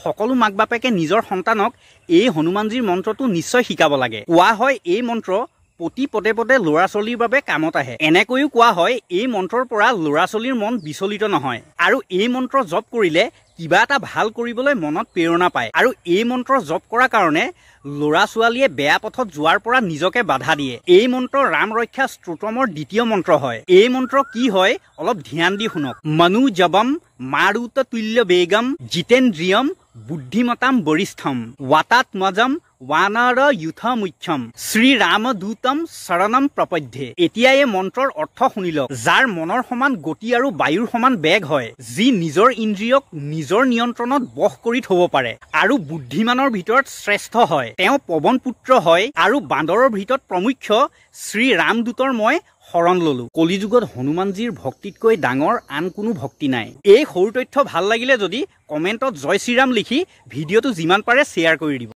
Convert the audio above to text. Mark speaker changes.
Speaker 1: সকলো মাক বাপেকে নিজৰ সন্তানক এই হনুমানজীৰ মন্ত্ৰটো নিশ্চয় শিকাব লাগে। কোৱা হয় এই মন্ত্ৰ প্ৰতি পদে পদে ল'ৰা ছোৱালীৰ বাবে কামত আহে। এনেকৈও কোৱা হয় এই মন্ত্ৰৰ পৰা ল'ৰা ছোৱালীৰ মন বিচলিত নহয় আৰু এই মন্ত্ৰ জপ কৰিলে কিবা এটা ভাল কৰিবলৈ মনত প্ৰেৰণা পায় আৰু এই মন্ত্ৰ জপ কৰাৰ কাৰণে ল'ৰা ছোৱালীয়ে বেয়া পথত যোৱাৰ পৰা নিজকে বাধা দিয়ে। এই মন্ত্ৰ ৰাম ৰক্ষা স্তোত্ৰমৰ দ্বিতীয় মন্ত্ৰ হয়। এই মন্ত্ৰ কি হয় অলপ ধ্যান দি শুনক। মনু জবম মাৰুত তুল্য বেগম জিতেন্দ্ৰিয়ম বুদ্ধিমতাম বৰিষ্ঠম ৱাতাত্মজম ৱানৰ যুথ মুখ্যম শ্ৰীৰামদূতম শৰণম প্ৰপধ্যে। এতিয়া এই মন্ত্ৰৰ অৰ্থ শুনি লওক। যাৰ মনৰ সমান গতি আৰু বায়ুৰ সমান বেগ হয়, যি নিজৰ ইন্দ্ৰিয়ক নিজৰ নিয়ন্ত্ৰণত বশ কৰি থব পাৰে আৰু বুদ্ধিমানৰ ভিতৰত শ্ৰেষ্ঠ হয়, তেওঁ পৱন পুত্ৰ হয় আৰু বান্দৰৰ ভিতৰত প্ৰমুখ্য শ্ৰীৰামদূতৰ মই শৰণ ললো। কলিযুগত হনুমানজীৰ ভক্তিতকৈ ডাঙৰ আন কোনো ভক্তি নাই। এই সৰু তথ্য ভাল লাগিলে যদি কমেণ্টত জয় শ্ৰীৰাম লিখি ভিডিঅ'টো যিমান পাৰে শ্বেয়াৰ কৰি দিব।